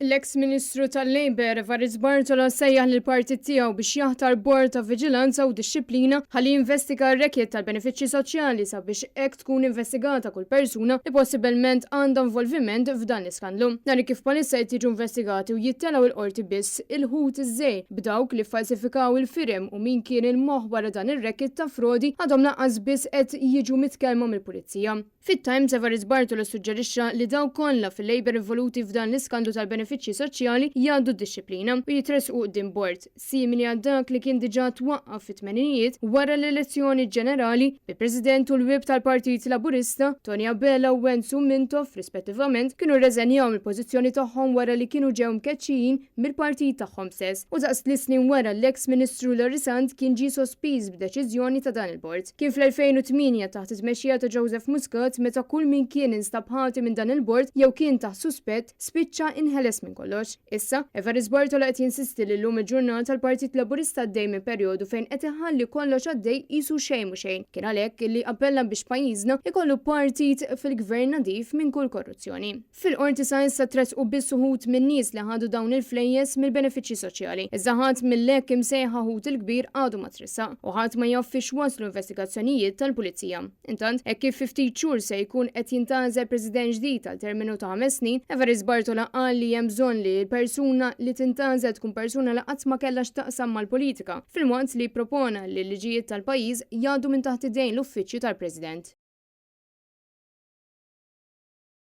L-eks Ministru tal-Labour Evarist Bartolo sejjaħ lill-partit tiegħu biex jaħtar bord ta' viġilanza u dixxiplina ħalli jinvestiga r-racket tal-benefiċċji soċjali sabiex hekk tkun investigata kull persuna li possibilment għandha involviment f'dan l-iskandlu. Dan kif bħalissa qed jiġu investigati u jittelgħu l-qorti biss il-ħut iż-żgħir b'dawk li ffalsifikaw il-firem u min kien il-moħħ wara dan ir-racket ta' frodi għadhom lanqas biss qed jiġu mitkellma mill-pulizija. Fit-Times, Evarist Bartolo ssuġġerixxa li dawk kollha fil-Labour involuti f'dan l-iskandlu tal-benefiċċji soċjali jgħaddu d-dixxiplina u jitressqu quddiem bord, simili għal dak li kien diġà twaqqaf fit-tmeninijiet wara l-elezzjoni ġenerali, bil-President u l-Whip tal-Partit Laburista, Toni Abela u Wenzu Mintoff rispettivament, kienu rreżenjaw mill-pożizzjoni tagħhom wara li kienu ġew mkeċċijin mill-partit tagħhom stess. U daqs tliet snin wara l-eks Ministru Lorry Sant kien ġie sospiż b'deċiżjoni ta' dan il-bord. Kien fl-2008 taħt it-tmexxija ta' Joseph Muscat meta kull min kien instab ħati minn dan il-bord jew kien taħt suspett spiċċa inħeles minn kollox. Issa, Evarist Bartolo qed jinsisti li llum il-ġurnata l-Partit Laburista għaddej minn perjodu fejn qed iħalli kollox għaddej qisu xejn mhu xejn. Kien għalhekk li appella biex pajjiżna jkollu partit fil-gvern nadif minn kull korruzzjoni. Fil-Qorti sa issa tressqu biss uħud min-nies li ħadu dawn il-flejjes mill-benefiċċji soċjali. Iżda ħadd mill-hekk imsejħa ħut il-kbir għadu ma tressaq u ħadd ma jaf fiex waslu investigazzjonijiet tal-Pulizija. Intant, hekk kif fi ftit xhur se jkun qed jintgħażel President ġdid għal terminu ta' ħames snin, Evarist Bartola qal li hemm bżonn li l-persuna li tintgħażel tkun persuna li qatt ma kellha x'taqsam mal-politika, filwaqt li ppropona li l-liġijiet tal-pajjiż jgħaddu minn taħt idejn l-Uffiċċju tal-President.